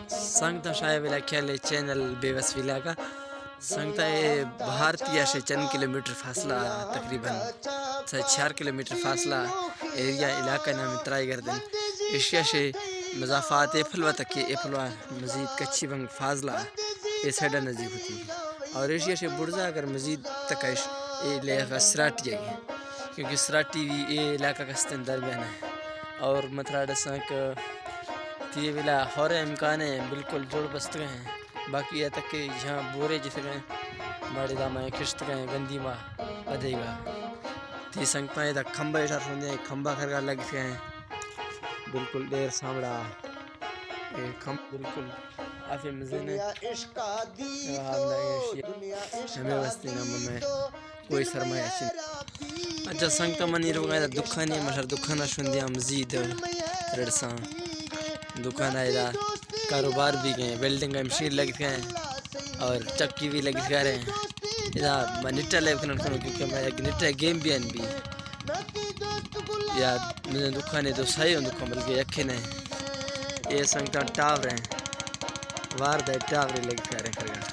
سنگتاں، شاہ ویلا کھیل چینل بے وس ویلا کا سنگتاں، اے بھارتی ءَ شے چند کلومیٹر فاصلہ، تقریباً سے چار کلومیٹر فاصلہ ایریا، علاقہ نام ترائی گردن۔ ایشیا شے مضافات ایپلوا تک کے، ایپلوا مزید کچھی بنگ فاضلہ اے سائیڈ نزدیک ہوتی۔ اور ایشیا شے برزا اگر مزید تکش اے علاقہ سراٹی ہے، کیونکہ سراٹی بھی اے علاقہ کستن درمیان ہے۔ اور متراڈ سنک تی ویلا ہور امکان ہے، بالکل جوڑ بستگے ہیں۔ باقی یہ تک کہ یہاں بورے جتگے ہیں، ماڑی دا میں کشتگے ہیں، گندی ما ادے گا۔ تی سنگتاں، ادا کھمبا اشار سندے ہیں، کھمبا کھرگا لگتے ہیں۔ بالکل دیر سامڑا۔ اے کھم بالکل آفے مزن ہے۔ ہمیں واسطے نام میں کوئی سرمایہ چن۔ اچھا سنگتاں، منی روگا دا دکانے، مشر دکانا شندیاں مزید رڑساں۔ دکان آئے دا کاروبار بھی گئے، ویلڈنگ کا مشین لگ گئے اور چکی بھی لگ گئے رہے ہیں۔ ادا میں نٹا لیب کنن کنو، کیونکہ میں ایک نٹا گیم بھی ان بھی یا مزن دکانے دو سائے ہوں دکان بلکہ یکے نہیں۔ یہ سنگتاں ٹاور ہیں، وار دے ٹاور لگ گئے رہے ہیں۔